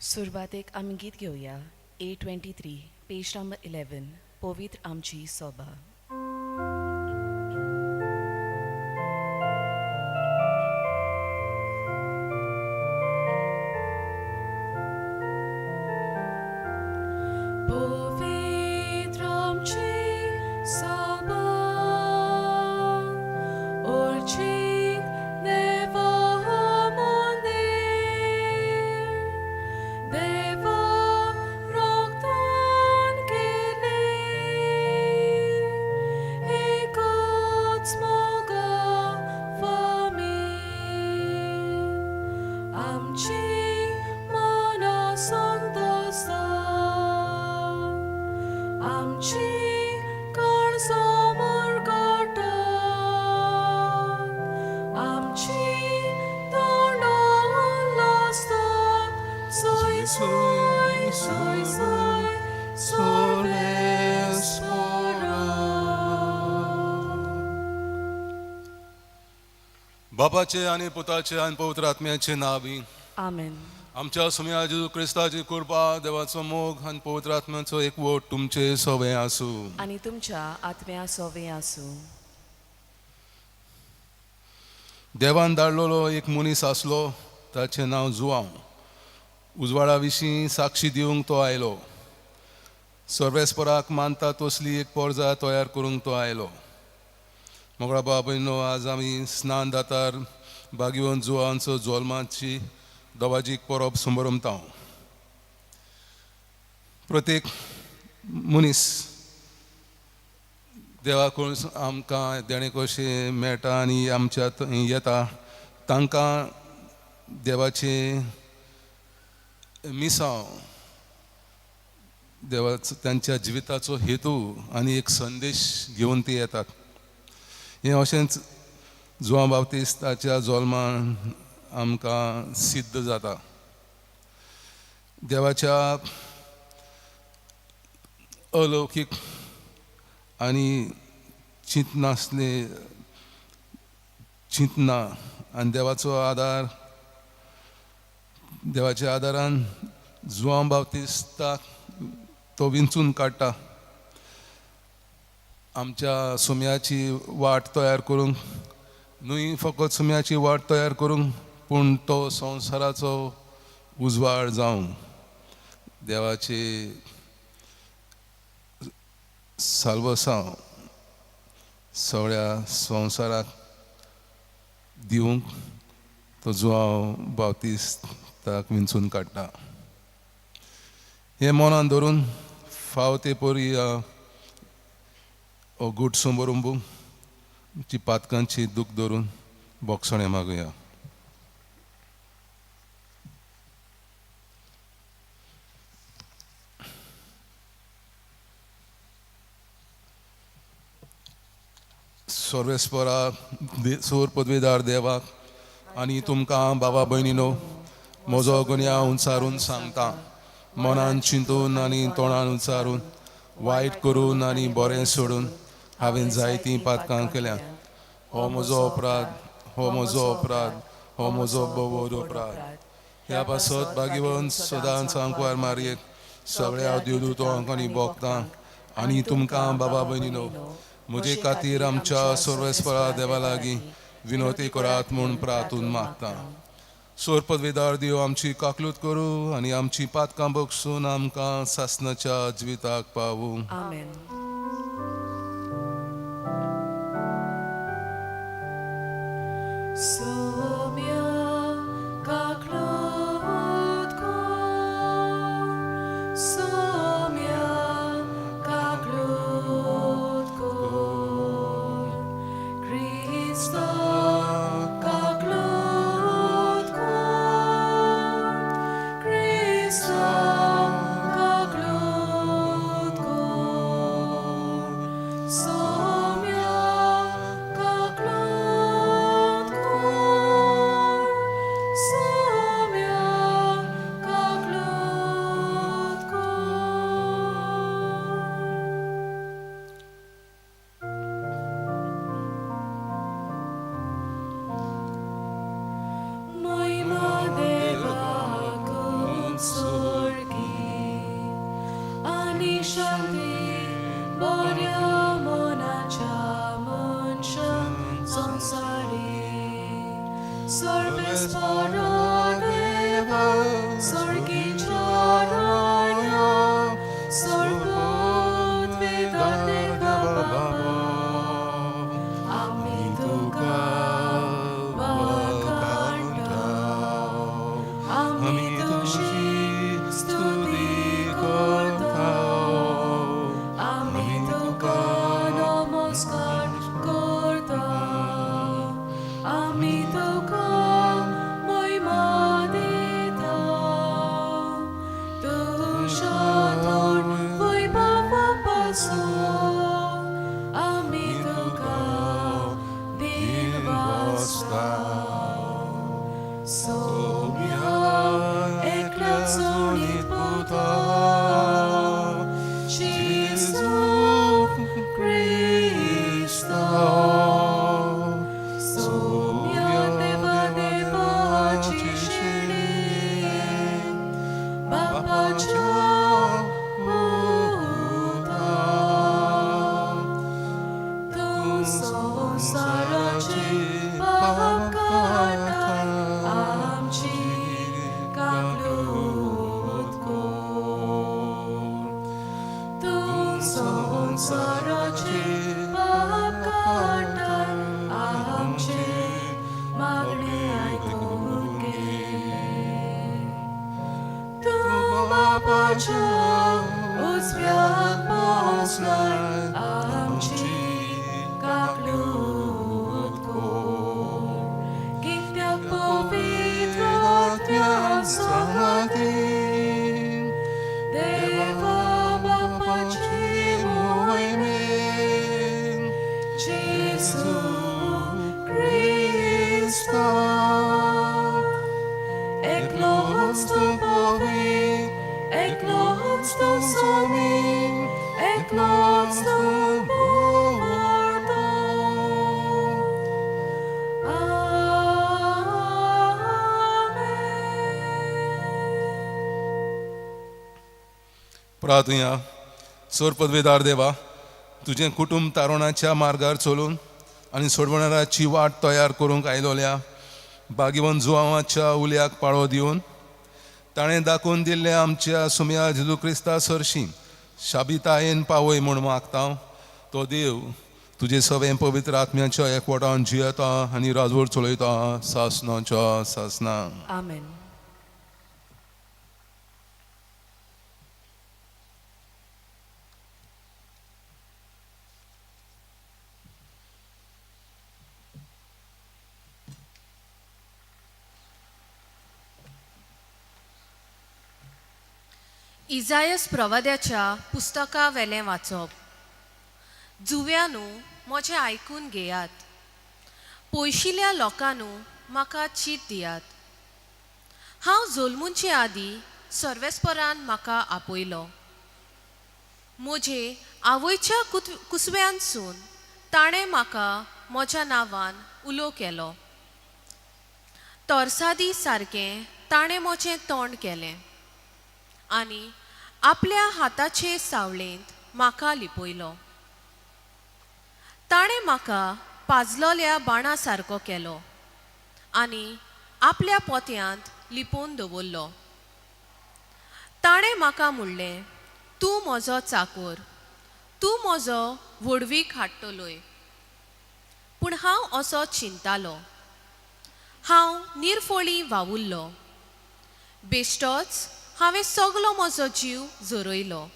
सुरवातेक आमी गीत घेवया A 23 page number 11 पवित्र आमची सोबा. पवित्र आमची सोबा ओर्चीक देवा मंदिर देवा रोगतान केले एकच मोगा फामील आमची मनां संतोस्ता आमची काळजां मुरगटात आमची तोंडां उल्लासतात सोय सोय सोय सोय सर्वेस्परा. बापाचे आनी पुताचे आनी पवित्र आत्म्याचे नांवी. आमेन. आमच्या सुम्या जेजू क्रिस्ताची कृपा, देवाचो मोग आनी पवित्र आत्म्याचो एकवट तुमचे सवे आसूं. आनी तुमच्या आत्म्या सोवे आसूं. देवान धाडलेलो एक मनीस आसलो, ताचें नांव जुवांव. उजवाडा विशीं साक्षी दिवंक तो आयलो. सर्वेस्पराक मानता तसली एक पोरजा तयार करूंक तो आयलो. मोगळा बाबा, आज आमी स्नान दातार बागेवन जुवांचो जोल्माची दबाजीक परब समरमता. प्रत्येक मनीस देवा कडून आमकां देणें कशें मेळटा आनी आमच्या येता, तांकां देवाचें मिसांव, देवाचो तांच्या जिविताचो हेतू आनी एक संदेश घेवन ती येतात. हें अशेंच जुवां बाप्तिस्ताच्या जोल्मान आमकां सिद्ध जाता. देवाच्या अलौकीक आनी चिंतनासले चिंतना आनी देवाचो आदार, देवाच्या आदारान जुवां बाप्तिस्ताक तो विंचून काडटा आमच्या सुम्याची वाट तयार करूंक. न्हय फकत सुम्याची वाट तयार करूंक, पूण तो संवसाराचो उजवाड जावं, देवाची साल्वसांव सगळ्या संवसाराक दिवंक तो जुवांव बाप्तिस्ताक विंचून काडटा. हें मनान धरून फाव ते परी हो गूट समरंबू आमची पातकांची दूख धरून बोगसणें मागुया. सर्वेस्परा सोर पदवीदार देवाक आनी तुमकां बाबा भयणीनो म्हजो गुन्यांव उंचारून सांगता. मनान चिंतून आनी तोंडान उंचारून, वायट करून आनी बरें सोडून हांवें जायतीं पातकां केल्यात. हो म्हजो अपराध, हो म्हजो अपराध, हो म्हजो भोव अपराध. ह्या पासत भाग्यवंत सदांच सांकवार मारयेक, सगळ्या देवदूतांक आनी भोगतांक आनी तुमकां बाबा भयणीनो म्हजे खातीर आमच्या सर्वेस्परा देवा लागीं विनवती करात म्हूण प्रार्थून मागता. सोर पदवेदार देव आमची काकलूत करूं आनी आमची पातकां बगसून आमकां सासणाच्या जिविताक पावूं. आमेन. सोम्या काकलूत कर, सोम्या काकलूत कर, क्रिस्ता काकलूत कर, क्रिस्ता काकलूत कर, सोम्या काकलूत कर. शांती बऱ्या मनाच्या मनशां संवसारी सर्वेस्परा देवा स्वर्गीच्या राया सर्वोत्वेदा देवा बाबा आमी तुका वाखाणटा आमी तुजी स्तुती करता आमी तुका नमस्कार करता आमी तुका महिमा दिता तुज्या तोंड वैभवा पासून आमी तुका दिनवासता सोम्या एकल्या जोडीत पुता जेजू क्रिस्ता सोम्या देवा देवाची शिणी बापाच्या पुता तूं संवसाराचे पाप काडटाय आमची काकलूत कर तूं संवसाराचे पाप काडटाय आमचे मागणें आयकून घे तूं बापाच्या उजव्याक बसलाय आमची काकलूत कर कित्याक पवित्र आत्म्या सांगातीन देवा बापाची मोहिमेन जेजू क्रिस्ता एकलोच तूं पवित्र, एकलोच तूं स्वामी, एकलोच तूं भोंवतो. आमेन. प्रार्थुया. सोर पदवेदार देवा, तुजें कुटुंब तारुणाच्या मार्गार चलून आनी सोडवणाराची वाट तयार करूंक आयलोल्या भाग्यवंत जुवांवाच्या उल्याक पाळो दिवन ताणें दाखोवन दिल्लें आमच्या सुम्या जेजू क्रिस्ता सरशी शाबितायेन पावय म्हूण मागता. तो देव तुजे सवें पवित्र आत्म्याच्या एकवटान जियेता आनी राजवट चलयता सासनाच्या सासना. आमेन. इजायस प्रवाद्याच्या पुस्तका वेलें वाचप. जुव्यानू, म्हजें आयकून घेयात. पयशिल्या लोकांनू, म्हाका चीत दियात. हांव जल्मुचे आदीं सर्वेस्परान म्हाका आपयलो. म्हजे आवयच्या कुसव्यानसून ताणें म्हाका म्हज्या नांवान उलो केलो. तरसादी सारकें ताणें म्हजें तोंड केलें आनी आपल्या हाताचे सावळेंत म्हाका लिपयलो. ताणें म्हाका पाजलोल्या बाणा सारको केलो आनी आपल्या पोत्यांत लिपोवन दवरलो. ताणें म्हाका म्हणलें, तूं म्हजो चाकोर, तूं म्हजो व्हडवीक हाडटलोय. पूण हांव असो चिंतालो, हांव निर्फळी वावुरलो. बेश्टोच हांवें सगलो म्हजो जीव झरयलो.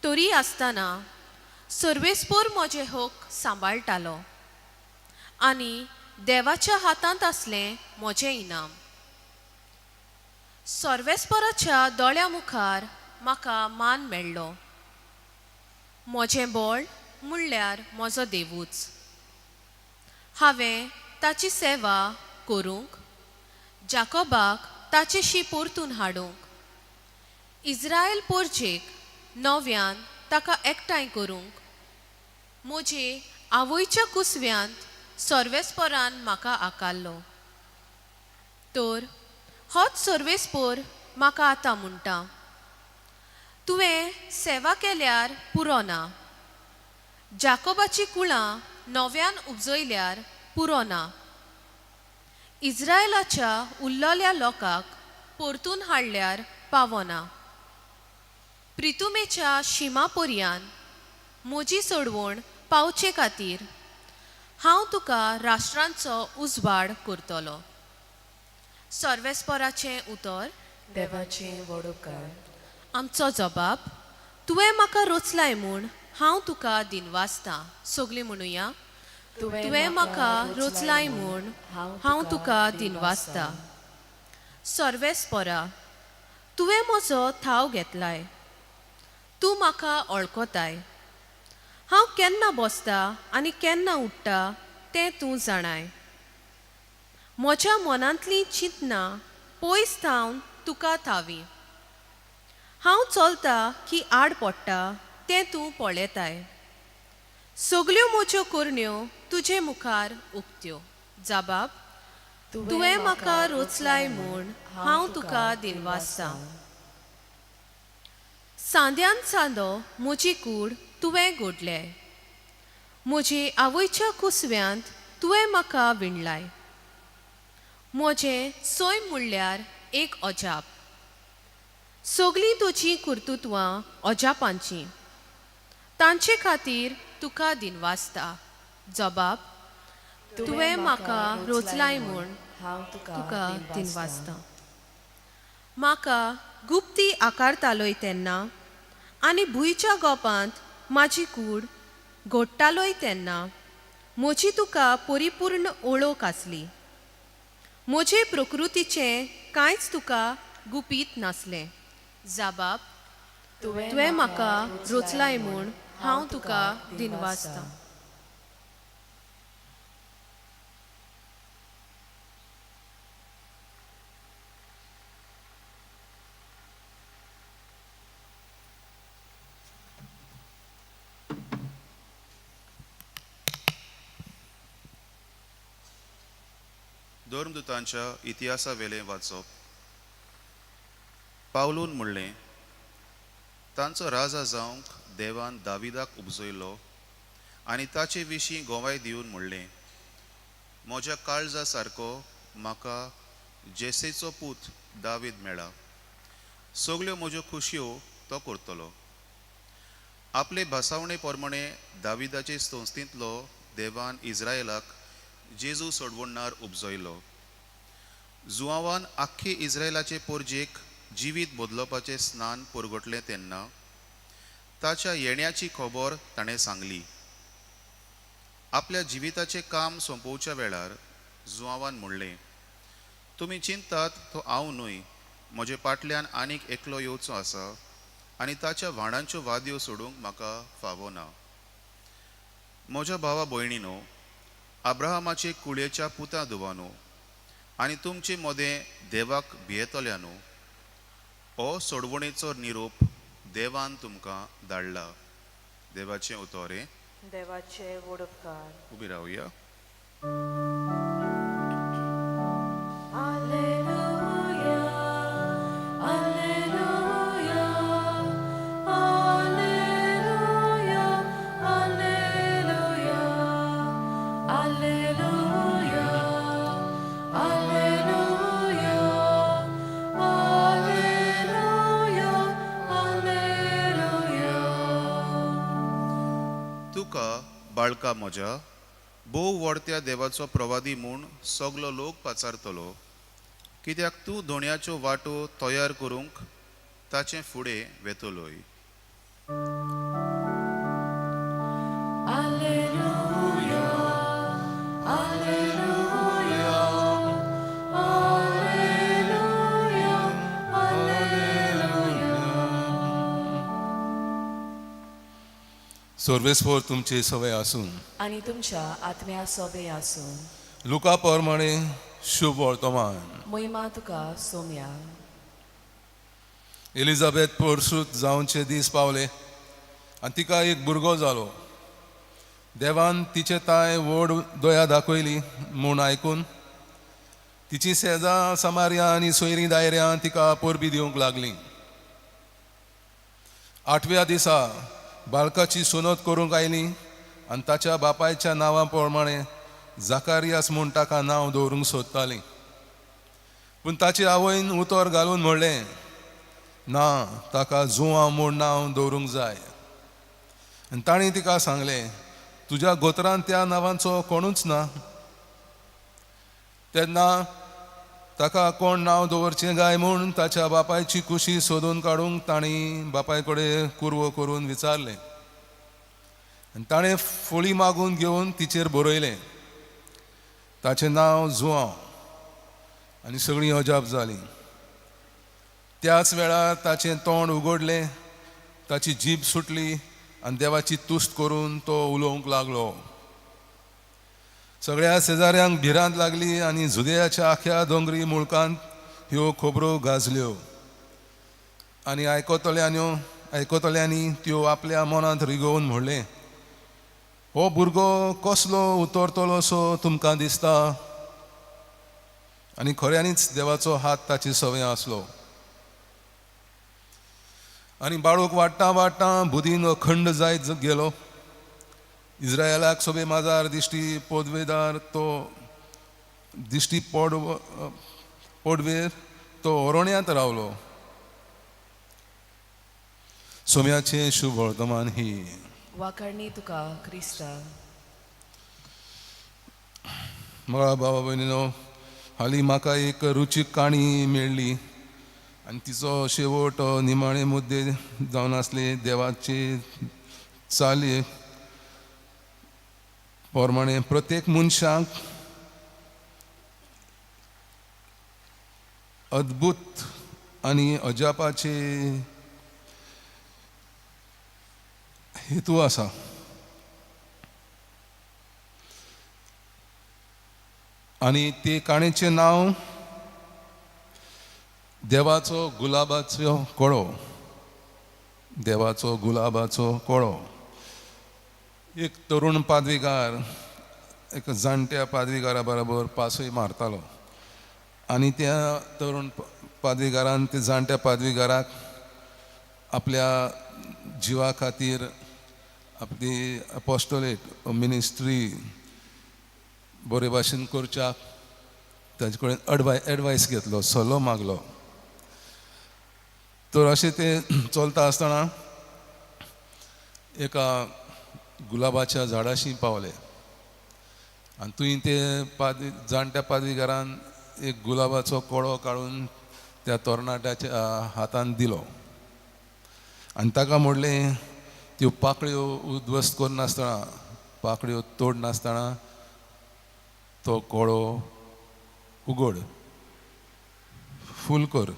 तरी आसतना सर्वेस्पोर म्हजें हक सांबाळटालो आनी देवाच्या हातांत आसलें म्हजें इनाम. सर्वेस्पराच्या दोळ्या मुखार म्हाका मान मेळ्ळो. म्हजें बळ म्हणल्यार म्हजो देवूच. हांवें ताची सेवा करूंक, जाकोबाक ताचेशी परतून हाडूंक, इज्रायल पोरजेक नव्यान ताका एकठांय करूंक म्हजे आवयच्या कुसव्यांत सर्वेस्परान म्हाका आकारलो. तर होच सर्वेस्पोर म्हाका आतां म्हणटा, तुवें सेवा केल्यार पुरो ना, जाकोबाची कुळां नव्यान उपजयल्यार पुरो ना, इज्रायलाच्या उरलेल्या लोकांक परतून हाडल्यार पावना। प्रितुमेच्या शिमा पर्यान म्हजी सोडवण पावचे खातीर हांव तुका राष्ट्रांचो उजवाड करतलो। सर्वेस्पराचें उतर। देवाचें व्हड उपकार। आमचो जबाब, तुवें म्हाका रोचलाय म्हूण हांव तुका दिनवासतां। सगळीं म्हणुया, तुवें म्हाका रोचलाय म्हूण हांव तुका दिनवासतां। सर्वेस्परा, तुवें म्हजो थाव घेतलाय, तूं म्हाका वळखताय। हांव केन्ना बसता आनी केन्ना उठ्ठा तें तूं जाणाय। म्हज्या मनांतलीं चिंतनां पयस थावन तुका थावी। हांव चलता की आड पडटा तें तूं पळयताय। सगल्यो म्हज्यो करण्यो तुजे मुखार उक्त्यो। जबाब, तुवें म्हाका रोचलाय म्हूण हांव तुका दिनवासतां। सांद्यान सांदो म्हजी कूड तुवें घडले, म्हजी आवयच्या कुसव्यांत तुवें म्हाका विणलाय। म्हजें सैम म्हणल्यार एक अजाप, सगळीं तुजीं कर्तृत्वां अजापांचीं, तांचे खातीर तुका दिनवासता। जबाब, तुवें म्हाका रोचलाय म्हूण हांव तुका दिनवासता। म्हाका गुप्ती आकारतालोय तेन्ना आनी भुंयच्या गोपांत म्हाजी कूड घोडटालोय तेन्ना म्हजी तुका परिपूर्ण ओळख आसली। म्हजे प्रकृतीचें कांयच तुका गुपीत नासलें। जबाब, तुवें म्हाका रोचलाय म्हूण हांव तुका दिनवासतां। धर्मदूतांच्या इतिहासावेलें वाचप। पावलून म्हणलें, तांचो राजा जावंक देवान दाविदाक उपजयलो आनी ताचे विशीं गोवाय दिवन म्हणलें, म्हज्या काळजा सारको म्हाका जेसेचो पूत दावीद मेळा, सगल्यो म्हज्यो खुशयो तो करतलो। आपले भासावणे प्रमाणे दाविदाचे संस्थेंतलो देवान इज्रायलाक जेजू सोडवणणार उपजयलो। जुआवान आख्खे इज्रायलाचे पोरजेक जिवीत बदलपाचें स्नान पुरगटलें तेन्ना ताच्या येण्याची खबर ताणें सांगली। आपल्या जिविताचें काम सोंपोवच्या वेळार जुआवान म्हणलें, तुमी चिंतात तो हांव न्हय, म्हजे फाटल्यान आनीक एकलो येवचो आसा आनी ताच्या व्हाणांच्यो वाद्यो सोडूंक म्हाका फावो ना। म्हज्या भावा भयणीनो, अब्राहमाचे कुळयेच्या पुता धुवानो आनी तुमचे मदें देवाक भियेतल्यानो, हो सोडवणेचो निरोप देवान तुमकां धाडला। देवाचें उतोरें। देवाचे व्हड उपकार। उबी रावया। Alleluia, alleluia, alleluia, alleluia, alleluia, alleluia, alleluia, alleluia. तुका बाळका म्हज्या भोव व्हडत्या देवाचो प्रवादी म्हूण सगलो लोक पाचारतलो, कित्याक तूं दोण्याच्यो वाटो तयार करूंक ताचें फुडें वेतलोय। Alleluia, alleluia, alleluia, alleluia. सर्वेस्पोर तुमचे सवय आसून आनी तुमच्या आत्म्या सोबे आसून। लुका प्रमाणे शुभ वर्तमान। महिमा तुका सोम्या। एलिझाबेथ परसूत जावचे दीस पावले आनी तिका एक भुरगो जालो। देवान तिचे ताय व्हड दया दाखयली म्हूण आयकून तिची सेजां समार्या आनी सोयरीं दायऱ्यां तिका परबी दिवंक लागली। आठव्या दिसा बाळकाची सुनत करूंक आयली आनी ताच्या बापायच्या नांवा प्रमाणे जाकारियास म्हूण ताका नांव दवरूंक सोदताली. पूण ताची आवयन उतर घालून म्हणलें, ना, ताका जुवांव म्हूण नांव दवरूंक जाय. आनी तांणी तिका सांगलें, तुज्या गोत्रांत त्या नांवांचो कोणूच ना. तेन्ना ताका कोण नांव दवरचें काय म्हूण ताच्या बापायची कुशी सोदून काडूंक तांणी बापाय कडेन कुरवो करून विचारलें. आनी ताणें फळी मागून घेवन तिचेर बरयलें, ताचें नांव जुवांव. आनी सगळीं अजाप जालीं. त्याच वेळार ताचें तोंड उगडलें, ताची जीब सुटली आनी देवाची तुस्त करून तो उलोवंक लागलो. सगळ्या शेजाऱ्यांक भिरांत लागली आनी जुदयाच्या आख्या दोंगरी मुळकांत ह्यो खबरो गाजल्यो. आनी आयकतल्यांनी त्यो आपल्या मनांत रिगोवन म्हणलें, हो भुरगो कसलो उतरतलो सो तुमकां दिसता. आनी खऱ्यांनीच देवाचो हात ताचे सवंय आसलो. आनी बाळूक वाडटा वाडटा बुदीन अखंड जायत गेलो. इस्रायलाक सोबे माजार दिश्टी पदवेदार तो दिश्टी पडवेर तो ओरोण्यांत रावलो. सोम्याचें शुभ वर्तमान ही. वाखाणणी तुका क्रिस्ता. मळा बाबा भयणीनो, हालीं म्हाका एक रुचीक काणी मेळ्ळी आनी तिचो शेवट निमाणे मुद्दे जावन आसले देवाची चाली प्रमाणे प्रत्येक मनशाक अद्भुत आनी अजापाचे हेतू आसा. आनी ते काणयेचें नांव देवाचो गुलाबाचो कळो. देवाचो गुलाबाचो कळो. एक तरुण पादवीगार एक जाणट्या पादवीगारा बरोबर पासय मारतालो आनी त्या तरुण पादवीगारान त्या जाणट्या पादवीगाराक आपल्या जिवा खातीर आपली अपोस्टोलेट मिनिस्ट्री बरे भाशेन करच्याक ताजे कडेन एडवायस घेतलो, सल्लो मागलो. तर अशें तें चलता आसतना एका गुलाबाच्या झाडाशी पावले आनी थंय ते जाणट्या पादवीगारान एक गुलाबाचो कोळो काडून त्या तरणाट्याच्या हातान दिलो आनी ताका म्हणलें, त्यो पाकळ्यो उद्ध्वस्त करनासतना, पाकळ्यो तोडनासतना तो कोळो उगड, फूल कर.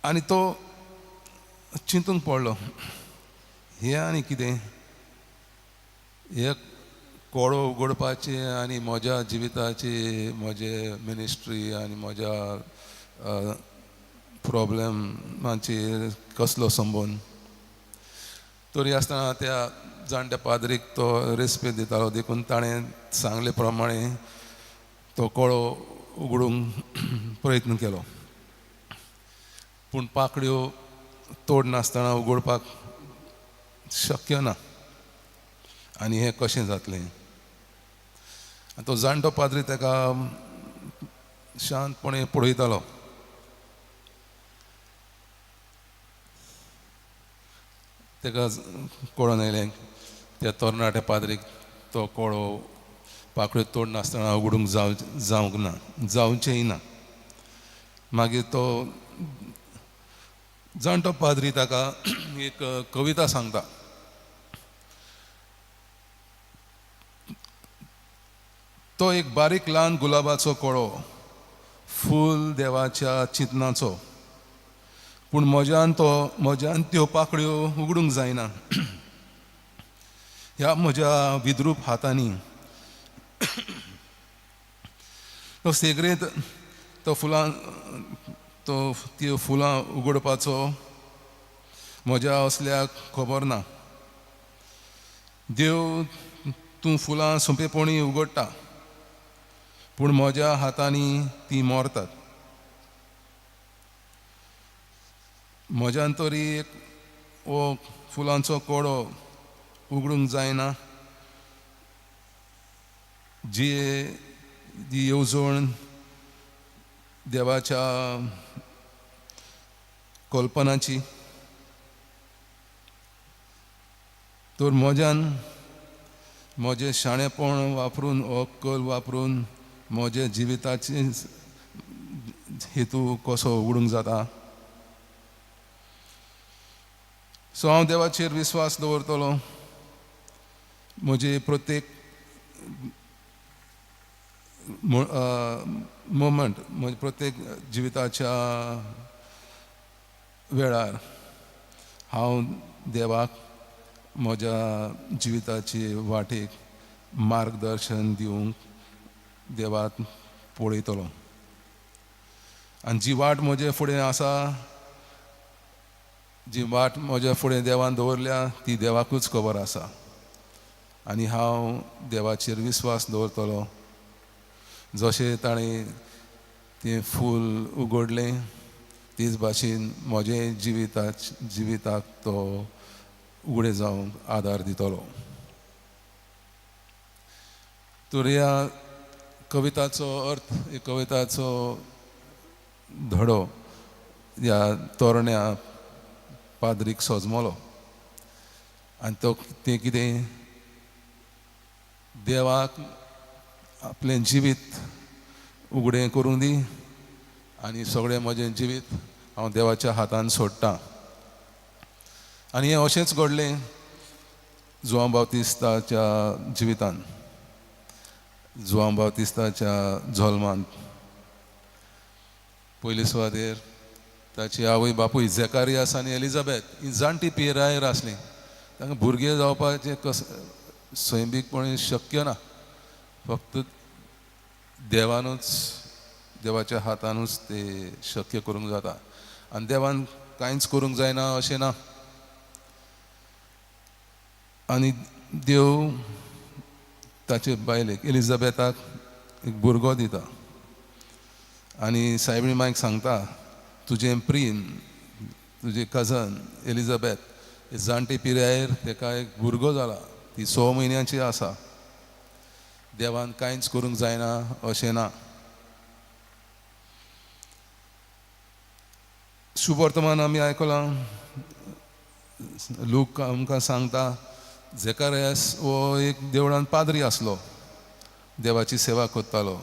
आनी तो चिंतूंक पडलो, हें आनी कितें, हे कोळो उगडपाचें आनी म्हज्या जिविताची, म्हजे मिनिस्ट्री आनी म्हज्या प्रॉब्लेमाचेर कसलो संबंद. तरी आसतना त्या जाणट्या पाद्रीक तो रेस्पेद दितालो, देखून ताणें सांगले प्रमाणे तो कोळो उगडूंक प्रयत्न केलो. पूण पाकळ्यो तोडनासतना उगडपाक शक्य ना आनी हें कशें जातलें. आनी तो जाणटो पाद्री ताका शांतपणे पळयतालो. ताका कळोन आयलें त्या तरणाट्या पाद्रीक तो कोळो पाकळ्यो तोडनासतना उगडूंक जावंक ना, जावचेंय ना. मागीर तो जाणटो पाद्री ताका एक कविता सांगता. तो एक बारीक ल्हान गुलाबाचो कोळो, फूल देवाच्या चिंतनाचो, पूण म्हज्यान त्यो पाकळ्यो उगडूंक जायना ह्या म्हज्या विद्रूप हातांनी. तो सेगरेत तो फुलां तो त्यो फुलां उगडपाचो म्हज्या असल्याक खबर ना. देव तूं फुलां सोंपेपणी उगडटा, पूण म्हज्या हातांनी तीं मरतात. म्हज्यान तरी एक हो फुलांचो कोडो उगडूंक जायना, जी जी येवजण देवाच्या कल्पनाची, तर म्हज्यान म्हजें शाणेपण वापरून, अक्कल वापरून म्हज्या जिविताचे हेतू कसो उगडूंक जाता. सो हांव देवाचेर विस्वास दवरतलो. म्हजे प्रत्येक मोमेंट, म्हजे प्रत्येक जिविताच्या वेळार हांव देवाक म्हज्या जिविताचे वाटेक मार्गदर्शन दिवंक देवाक पळयतलो. आनी जी वाट म्हजे फुडें आसा, जी वाट म्हज्या फुडें देवान दवरल्या ती देवाकूच खबर आसा आनी हांव देवाचेर विस्वास दवरतलो. जशें ताणें तें फूल उगडलें तेच भाशेन म्हजें जिविताक तो उगडे जावंक आदार दितलो. तर ह्या कविताचो अर्थ, ह्या कविताचो धडो ह्या तरण्या पाद्रीक सोजमलो आनी तो तें कितें देवाक आपलें जिवीत उगडें करूं दी आनी सगळें म्हजें जिवीत हांव देवाच्या हातान सोडटां. आनी हें अशेंच घडलें जुआंव बाप्तिस्ताच्या जिवितान, जुआंव बाप्तिस्ताच्या जल्मांत. पयले सुवातेर ताची आवय बापूय झेकारियास आनी एलिझाबेथ ही जाणटी पिरायेर आसली. तांकां भुरगें जावपाचें कस सैमीकपणी शक्य ना, फक्त देवानूच, देवाच्या हातानूच ते शक्य करूंक जाता. आनी देवान कांयच करूंक जायना अशें ना. आनी देव ताचे बायलेक एलिझाबेथाक एक भुरगो दिता आनी सायबीण मायक सांगता, तुजें प्रीन, तुजें कजन एलिझाबेथ जाणटे पिरायेर तेका एक भुरगो जाला, ती 6 म्हयन्याची आसा. देवान कांयच करूंक जायना अशें ना. शुभवर्तमान आमी आयकलां, लूक आमकां सांगता झेकारियास हो एक देवळान पाद्री आसलो, देवाची सेवा करतालो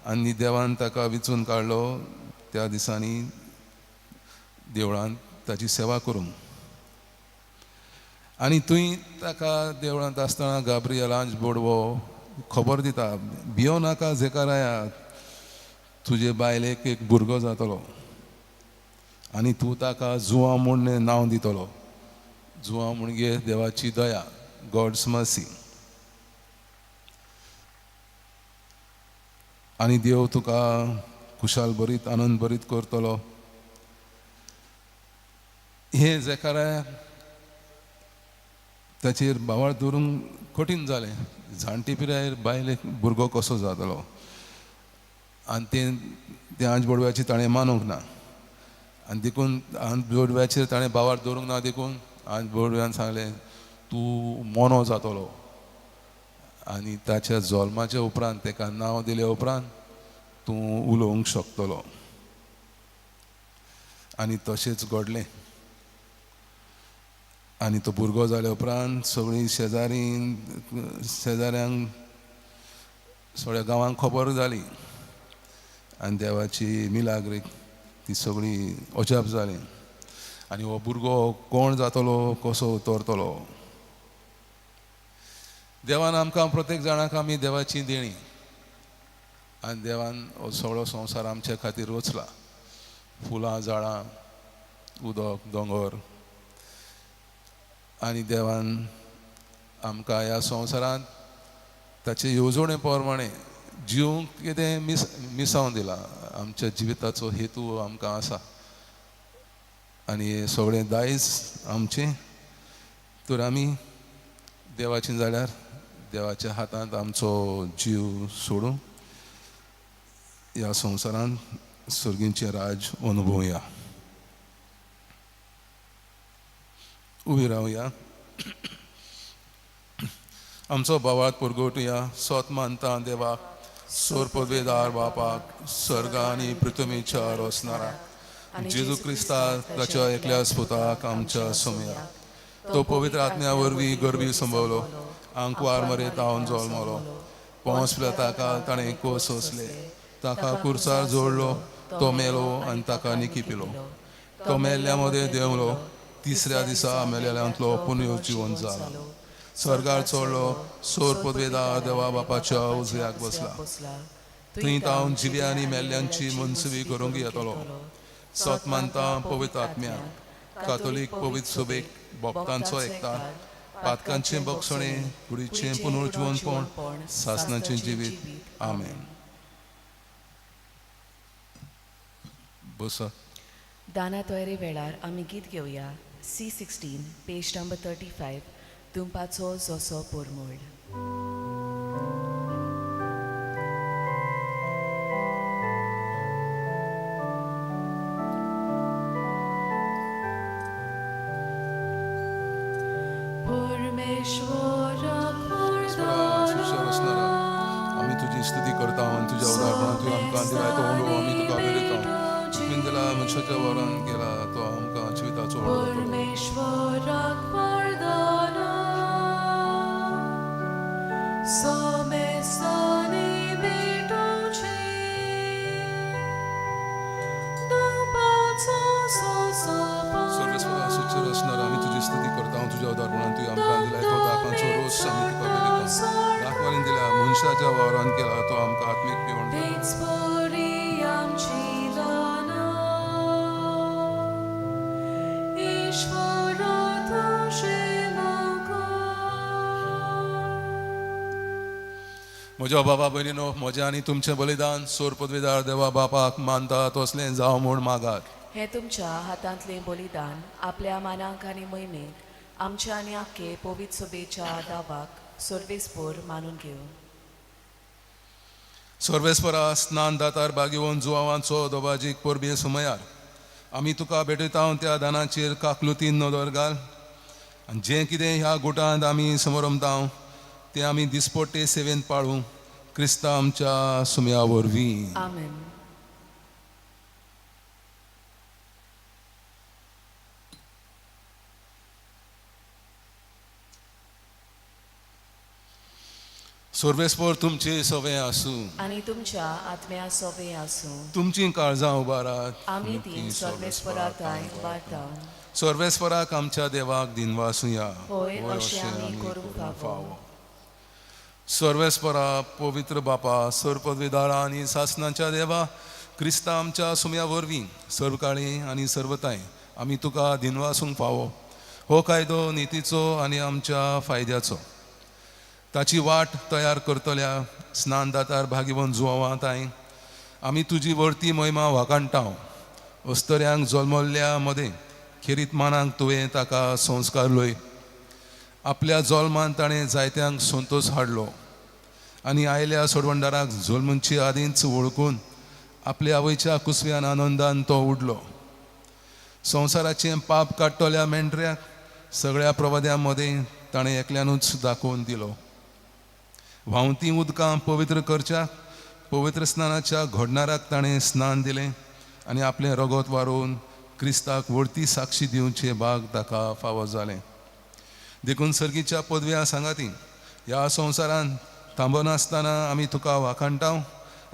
आनी देवान ताका विचून काडलो त्या दिसांनी देवळान ताची सेवा करूंक. आनी थंय ताका देवळांत आसतना गाब्रियल आंज बोडवो खबर दिता, भियो नाका झेकाराया, तुजे बायलेक एक भुरगो जातलो आनी तूं ताका जुआंव म्हूण नांव दितलो. जुआंव म्हणजे देवाची दया, गॉड्स मर्सी. आनी देव तुका खुशाल भरीत, आनंद भरीत करतलो. हें झेकाराया ताचेर भावाळ दवरूंक कठीण जालें. जाणटे पिरायेर बायलेक भुरगो कसो जातलो आनी तें आंज बोडव्याची ताणें मानूंक ना आनी देखून आंज बोडव्याचेर ताणें भावाळ दवरूंक ना. देखून आंज बोडव्यान सांगलें, तूं मोनो जातलो. आनी ताच्या जल्माच्या उपरांत ताका नांव दिल्या उपरांत तूं उलोवंक शकतलो. आनी तशेंच घडलें. आनी तो भुरगो जाल्या उपरांत सगळीं शेजाऱ्यांक सगळ्या गांवांक खबर जाली आनी देवाची मिलाग्रीक ती सगळी अजाप जाली. आनी हो भुरगो कोण जातलो, कसो उतरतलो. देवान आमकां प्रत्येक जाणांक आमी देवाची देणी आनी देवान हो सगळो संवसार आमचे खातीर रचला. फुलां, झाडां, उदक, दोंगर. आनी देवान आमकां ह्या संवसारांत ताचे येवजणे प्रमाणे जिवंक कितें मिसावन दिलां. आमच्या जिविताचो हेतू आमकां आसा आनी हें सगळें दायज आमचें. तर आमी देवाचें जाल्यार देवाच्या हातांत आमचो जीव सोडून ह्या संवसारांत सर्गीचें राज अनुभवया. उबी रावया. आमचो भावात पुरगोटया सोत मानता देवाक सोर पदवेदार बापाक सर्ग आनी पृथ्वीच्या रोसणाराक जेजू क्रिस्ता ताच्या एकल्या पुताक आमच्या सोमया तो पवित्र आत्म्या वरवीं गर्भी संभवलो आंकवार मरे तावन जल्मलो पोंस पिलाताका ताणें कोस सोंसले ताका कुर्सार जोडलो तो मेलो आनी ताका निकी पिलो तो मेल्ल्या मदें देंवलो तिसऱ्या दिसा मेलेल्यांतलो पुनयो जिवन जाला स्वर्गार चडलो सोर पदवेदार देवा बापाच्या उजव्याक बसला थंय तावन जिव्या आनी मेल्ल्यांची मनसुवी करूंक येतलो. सत मानता पवित्र आत्म्याक कातोलीक पवित्र सभेक भक्तांचो एकता पातकांचें बक्षणें कुडीचें पुनर्जिवनपण सासनाचें जिवीत. आमेन. बसा. दाना तयारी वेळार आमी गीत घेवया C16 page number 35 तुंपाचो जोसो पोरमोळ. आमी तुजी स्तुती करता आनी तुज्या उदारपणान तुवें आमकां दिलाय तो उलो आमी तुका भेटयता. तुवें दिला मनशाच्या वरान केला तो आमकां जिविताचो व्हडलो जातलो. परमेश्वराक वरदान सोमेसानी भेटोवचें दुपाचो सोसो सर्वेस्परा सुचर असणार आमी तुजी स्तुती करता आनी तुज्या उदारपणान तुवें आमकां दिलाय तो दाकांचो रोस आमी तुका भेटयता. दाखवालीन दिल्या मनशाच्या वावरान केला तो आमकां आत्मीक पिवण जाता. तेच परी आमची दानां ईश्वरा तुजें म्हाका. म्हज्या बाबा भयणीनो म्हजें आनी तुमचें बलिदान सोर पदवीदार देवा बापाक मानता तसलें जावं म्हूण मागात. हें तुमच्या हातांतलें बलिदान आपल्या मानाक आनी मोहिमेक आमच्या आनी आख्खे पवित्र सभेच्या दावाक सर्वेस्पोर मानून घेवं. सर्वेस्परा स्नान दातार बागेवन जुवांचो दोबाजीक परबे सुमयार आमी तुका भेटयता त्या दानाचेर काकलुतीन नदर घाल आनी जें कितें ह्या गुटांत आमी समरमता तें आमी दिसपट्टे सेवेंत पाळूं क्रिस्ता आमच्या सुमया वरवीं. आमेन. सर्वेस्पर तुमचे सवे आसूं आनी तुमच्या आत्म्या सोबे आसूं. तुमचीं काळजां उबारात आमी ती सर्वेस्परा थांय उबारता. सर्वेस्पराक आमच्या देवाक दिनवासुया. होय, अशें आमी करूंक फावो. सर्वेस्परा पवित्र बापा सर्वपदवीदारा आनी सासनाच्या देवा क्रिस्ता आमच्या सुम्या वरवीं सर्वकाळी आनी सर्वताय आमी तुका दिनवासूंक फावो. हो कायदो नितीचो आनी आमच्या फायद्याचो ताची वाट तयार करतल्या स्नानदातार भागिवन जुवां तांय आमी तुजी वर्ती महिमा वाखाणटा. अस्तऱ्यांक जल्मल्ल्या मदें खेरीत मानाक तुवें ताका संस्कार लय. आपल्या जल्मान ताणें जायत्यांक संतोश हाडलो आनी आयल्या सोडवणदाराक जल्मचे आदींच वळखून आपल्या आवयच्या कुसव्यान आनंदान तो उडलो. संवसाराचें पाप काडटल्या मेंढऱ्याक सगळ्या प्रवाद्यां मदें ताणें एकल्यानूच दाखोवन दिलो. व्हांवतीं उदकां पवित्र करच्याक पवित्र स्नानाच्या घडणाराक ताणें स्नान दिलें आनी आपलें रगत वारोवन क्रिस्ताक व्हडती साक्षी दिवचें भाग ताका फावो जालें. देखून सर्गीच्या पदव्या सांगाती ह्या संवसारांत थांबनासतना आमी तुका वाखाणटा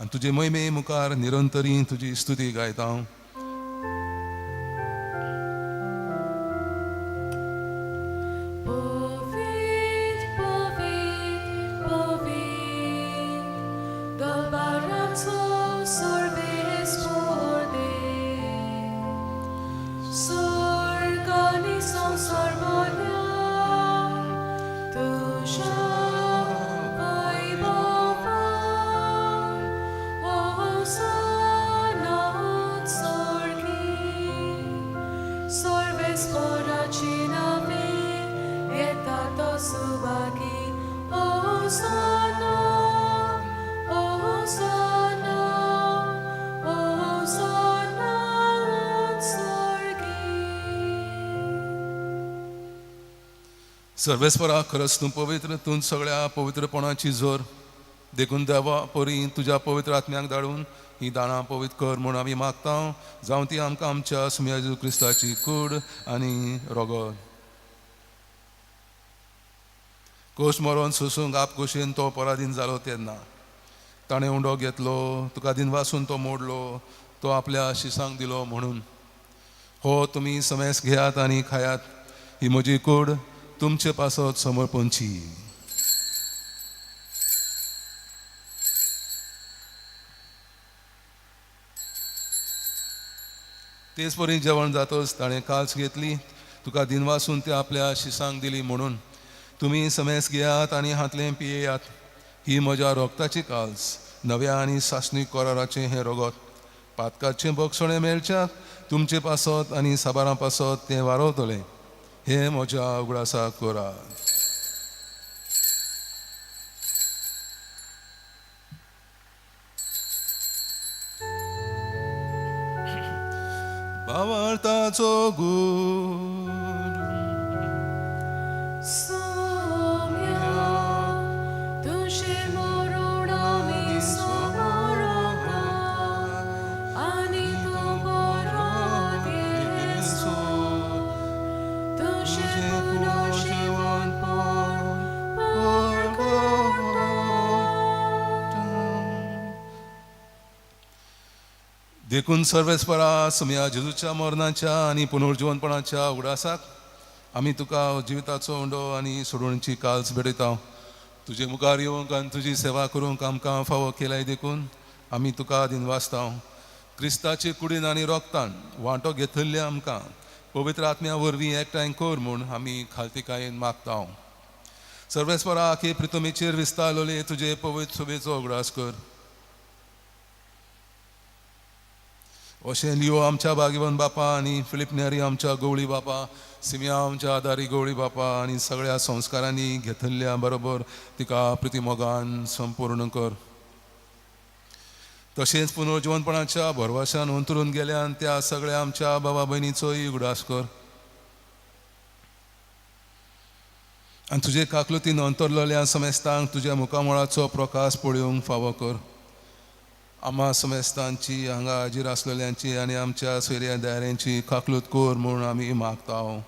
आनी तुजे मोहिमे मुखार निरंतरी तुजी स्तुती गायता. पवित्र पवित्र पवित्र दरबाराचो सर्वेस्पर देव स्वर्ग आनी संवसार भरल्या तुज्या वैभवान. होसाना स्वर्गी सर्वेस्पराची नावे येता तो सुभागी. होसाना होसाना होसाना स्वर्गी. सर्वेस्परा, खरंच तूं पवित्र, तूं सगळ्या पवित्रपणाची जोर. देखून देवा परी तुज्या पवित्र आत्म्याक धाडून ही दाणां पवित्र कर म्हूण आमी मागता, जावं ती आमकां आमच्या सुम्या जेजू क्रिस्ताची कूड आनी रोगत. कोश मरोन सोसूंक आपखोशेन तो पराधीन जालो तेन्ना ताणें उंडो घेतलो, तुका दिनवासून तो मोडलो, तो आपल्या शिसांक दिलो म्हणून, हो तुमी समेस घेयात आनी खायात, ही म्हजी कूड तुमचे पासत समर्पणची. तेच परी जेवण जातच ताणें काल्स घेतली, तुका दिनवासून ती आपल्या शिसांक दिली म्हणून, तुमी समेस घेयात आनी हांतलें पियेयात, ही म्हज्या रोगताची काल्स, नव्या आनी सासणी कराराचें हें रोगत. पातकाचें बक्षणें मेळच्याक तुमचे पासत आनी साबारां पासत तें वारवतलें. हें म्हज्या उगडासाक करात. भावार्थाचो गुण. सोम्या, तुजें मरण आमी समोरता आनी तूं परत येसो. तुजें पुनर्जिवनपण परगटा. देखून सर्वेस्परा, सुमया जेजूच्या मरणाच्या आनी पुनर्जिवनपणाच्या उगडासाक आमी तुका जिविताचो उंडो आनी सोडवणीची काल्स भेटयता. तुजे मुखार येवंक आनी तुजी सेवा करूंक आमकां फावो केलाय देखून आमी तुका दिनवासता. क्रिस्ताचे कुडीन आनी रोगतान वांटो घेतल्ले आमकां पवित्र आत्म्या वरवीं एकठांय कर म्हूण आमी खालतीकायेन मागता. सर्वेस्परा, आखे प्रितमेचेर विस्तारलेले तुजे पवित्र सोबेचो उगडास कर. अशें लियो आमच्या भाग्यवन बापा आनी फिलीप नेरी आमच्या गवळी बापा, सिमिया आमच्या आदारी गवळी बापा आनी सगळ्या संस्कारांनी घेतल्या बरोबर तिका प्रितीमोगान संपूर्ण कर. तशेंच पुनर्जिवनपणाच्या भरवशान अंतरून गेल्यान त्या सगळ्या आमच्या बाबा भयणीचोय उगडास कर आनी तुजे काकलुतीन अंतरलेल्या समेस्तांक तुज्या मुखामळाचो प्रकाश पळोवंक फावो कर. आमा समेस्तांची, हांगा हाजीर आसलेल्यांची आनी आमच्या सोयऱ्या दायऱ्यांची काकलूत कर म्हूण आमी मागता.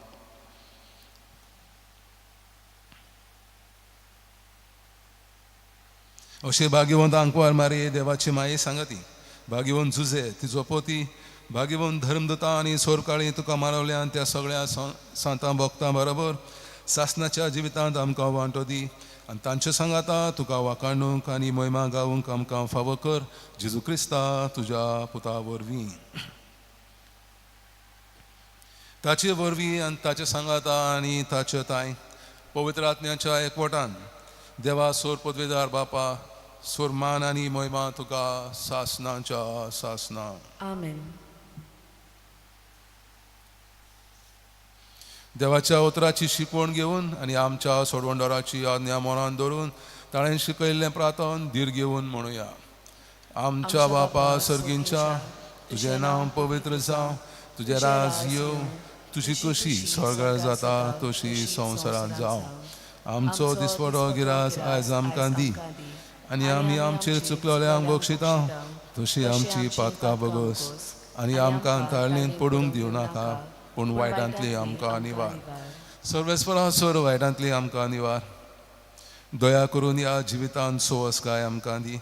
अशें भाग्यवंत आंकवार मारये देवाची माये सांगती, भाग्यवंत जुजे तिजो पोती, भाग्यवंत धर्मदुता आनी सोरकाळी तुका मारवल्यान त्या सगळ्या सांतां भक्तां बरोबर सासनाच्या जिवितांत आमकां वांटो दी आनी तांचे सांगाता तुका वाखाणूंक आनी मोहिमा गावूंक आमकां फावो कर, जेजू क्रिस्ता तुज्या पुता वरवीं. ताचे वरवीं आनी ताचे सांगाता आनी ताचे ताय पवित्र आत्म्याच्या एकवटान देवा सोर पदवेदार बापा, सोर मान आनी मोहिमा तुका सासनाच्या सासना. आमेन. देवाच्या उतराची शिकवण घेवन आनी आमच्या सोडवणदाराची आज्ञा मनान धरून ताणें शिकयल्लें प्रार्थन धीर घेवन म्हणुया. आमच्या बापा सर्गींच्या, तुजें नांव पवित्र जावं, तुजें राज येवं, तुजी कशी स्वर्गार जाता तशी संवसारांत जावं. आमचो दिसवडो गिरास आयज आमकां दी आनी आमी आमचेर चुकलोल्यांक बक्षिता तशी आमची पातकां बगस आनी आमकां ताळणेंत पडूंक दिवं नाका, पूण वायटांतली आमकां निवार. सर्वेस्परा, सर वायटांतली आमकां निवार. दया करून ह्या जिवितांत सोवसकाय आमकां दी.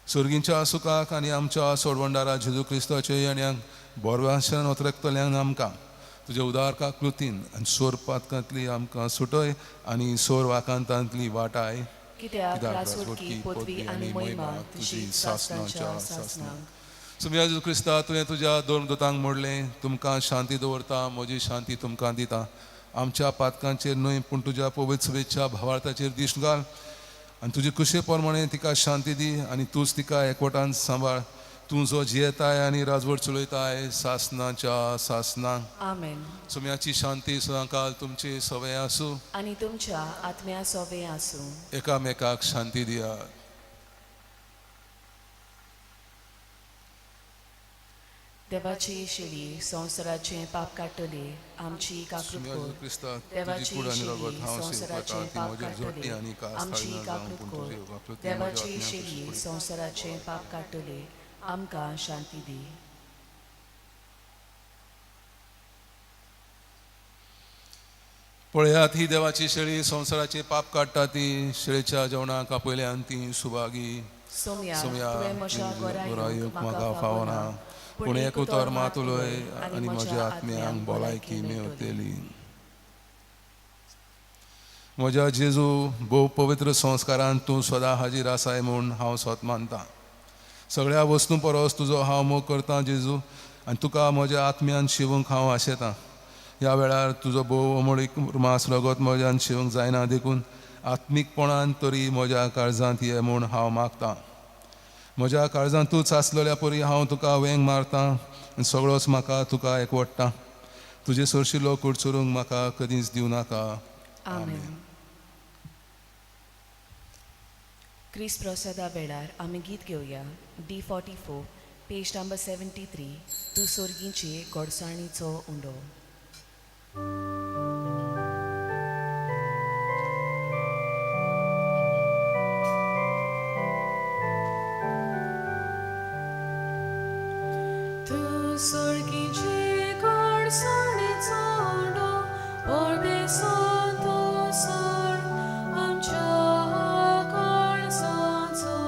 सर्गींच्या सुखाक आनी आमच्या सोडवणदारा जेजू क्रिस्ताच्या येण्याक बोरवाशान ओतरकतल्यांक आमकां तुज्या उदार काकृतीन आनी सोर पातकांतली आमकां सुटय आनी सोर वाकांतांतली वाटाय. कित्याक राजवटकी, पदवी आनी महिमा तुजी सासनाच्या सासनाक. सुमया जेजू क्रिस्ता, तुवें तुज्या दोन दुतांक मोडलें, तुमकां शांती दवरता, म्हजी शांती तुमकां दिता. आमच्या पातकांचेर न्हय पूण तुज्या पवित्र सभेच्या भावार्थाचेर दिश्ट घाल आनी तुजे कुशे प्रमाणे तिका शांती दी आनी तूंच तिका एकवटान सांबाळ. तूं जो जियेताय आनी राजवट चलयताय सासनाच्या सासनाक. आमेन. सुम्याची शांती सदांकाल तुमची सवय आसूं आनी तुमच्या आत्म्या सोवे आसूं. एकामेकाक शांती दियात. देवाची शेळी संवसाराचें पाप काडटली आमची काकृत सुम्या कर. क्रिस्ता तुजी देवाची कूड आनी शेळी रगत हांव स्विकारता संवसाराचें ती पाप म्हजेर जोडटी काडटली आनी कास आमची थाळी ना जावं काकृत पूण कर. तुजी आकृती म्हज्या देवाची आत्म्याक शेळी पडली. संवसाराचें पाप काडटली आमकां शांती दी. पळयात ही देवाची शेळी संवसाराचे पाप काडटा ती शेळीच्या जेवणाक आपयल्यान ती सुभागी. सोम्या सोम्या तुवें म्हज्या घरा येवंक म्हाका फावना पूण एक उतर मात उलय आनी म्हज्या आत्म्यांक भलायकी मेवतली. म्हज्या जेजू भोव पवित्र संस्कारान तूं सदां हाजीर आसाय म्हूण हांव स्वत मानता. सगळ्या वस्तूं परस तुजो हांव मोग करता जेजू आनी तुका म्हज्या आत्म्यान शिवूंक हांव आशेतां. ह्या वेळार तुजो भोव अमोळीक मांस रगत म्हज्यान शिवंक जायना देखून आत्मीकपणान तरी म्हज्या काळजांत ये म्हूण हांव मागतां. म्हज्या काळजांत तूंच आसलेल्या परी हांव तुका वेंग मारतां आनी सगळोच म्हाका तुका एकवटता. तुजे सरशिलो कुडचुरूंक म्हाका कदींच दिवं नाका. आमेन. क्रिस्त प्रसादा वेळार आमी गीत घेवया D44 page number 73 तूं सोर्गींचे गोडसाणीचो उंडो. तूं सोर्गींचे गोडसाणीचो उंडो परदेसांत तूं सोड आमच्या काळजाचो.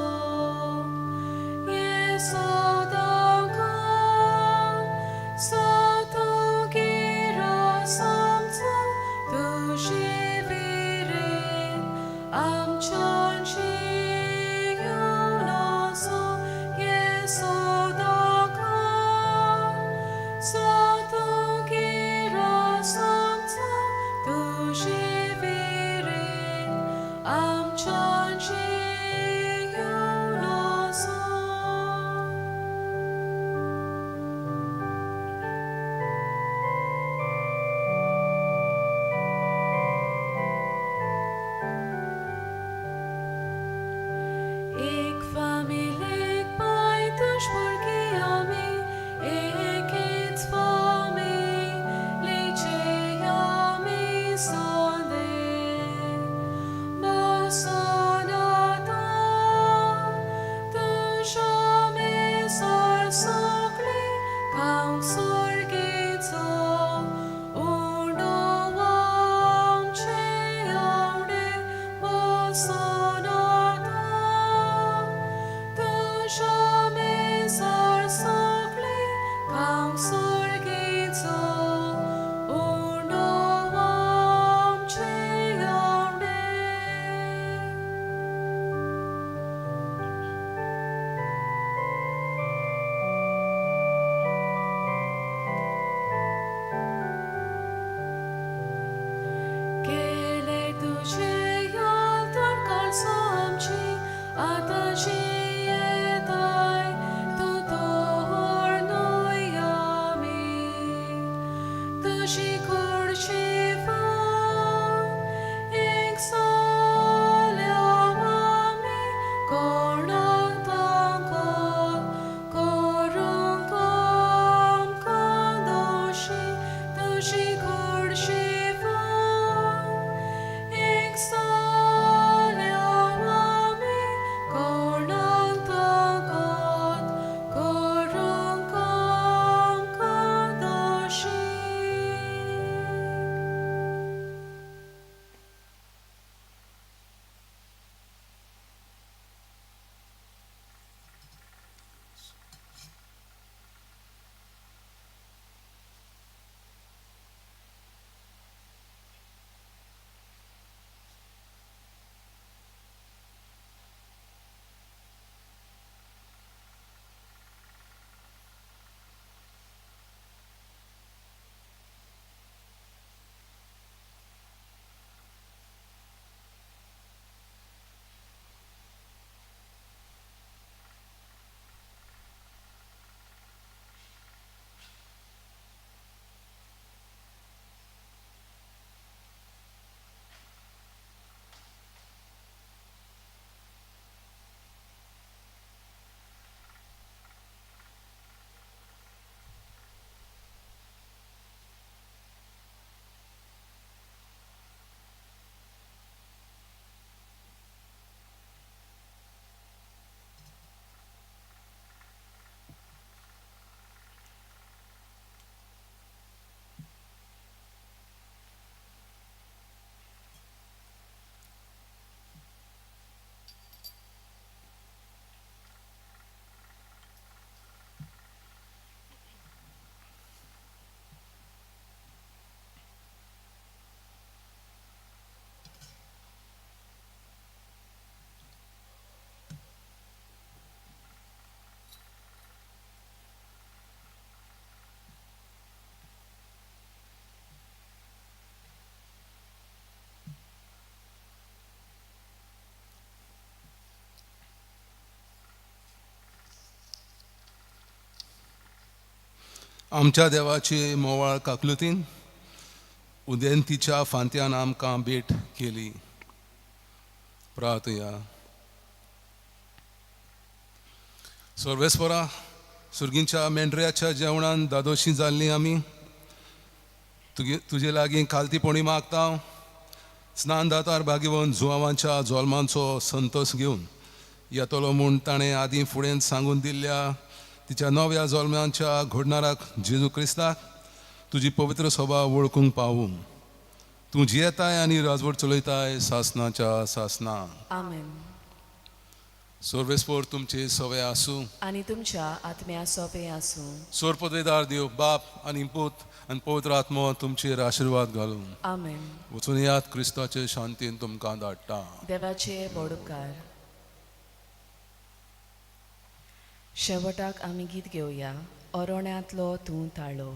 ये सदांकाळ सतुगिरा आमचो तुजे विरेन आमच्याची येवन आसो. ये सदांकाळ सतुगिरा आमचो तुजे विरेन आमच्याची येवन आसो. एक फामिलेक पाय तुज भुरगीं आमी एकेच फामिलीचे आमी सोदे बसून आतां तुज्या मेजार सगळीं खावंक सोर्गीचो उंडो आमचे आवडे. बसून आतां तुज्या मेजार सगळीं खावंक सोर्गीचो उंडो आमचे आवडे. केले तुझे याल्तार काळजां आमची आतांची येताय तूं तोर न्हय आमी. तुजी कुडची फाव एक जाल्या आमी कोणाक तांकत करूंक आमकां दोशी. तुजी कुडची फाव एक जाल्या आमी कोणाक तांकत करूंक आमकां दोशी. आमच्या देवाची मोवाळ काकलुतीन उदेंतीच्या फांत्यान आमकां भेट केली. प्रार्थया. सर्वेस्परा, सुर्गींच्या मेंढऱ्याच्या जेवणान दादोशी जाल्ली आमी तुगे तुजे लागीं खालतीपणी मागता. स्नान दातार भागीवन जुवांच्या जोल्मांचो संतोस घेवन येतलो म्हूण ताणें आदीं फुडें सांगून दिल्ल्या तिच्या नव्या जोल्मांच्या घडणाराक जेजू क्रिस्ताक तुजी पवित्र सभा वळखूंक पावूं. तूं जियेताय आनी राजवट चलयताय सासनाच्या सासना. आमेन. सर्वेस्पोर तुमचे सवे आसूं आनी तुमच्या आत्म्या सोंपें आसूं. सोर पदवेदार देव बाप आनी पूत आनी पवित्र आत्मो तुमचेर आशिर्वाद घालूं. आमेन. वचून यात, क्रिस्ताचे शांतीन तुमकां धाडटा. देवाचे व्हड उपकार. शेवटाक आमी गीत घेवया, ओरोण्यांतलो तूं ताळो.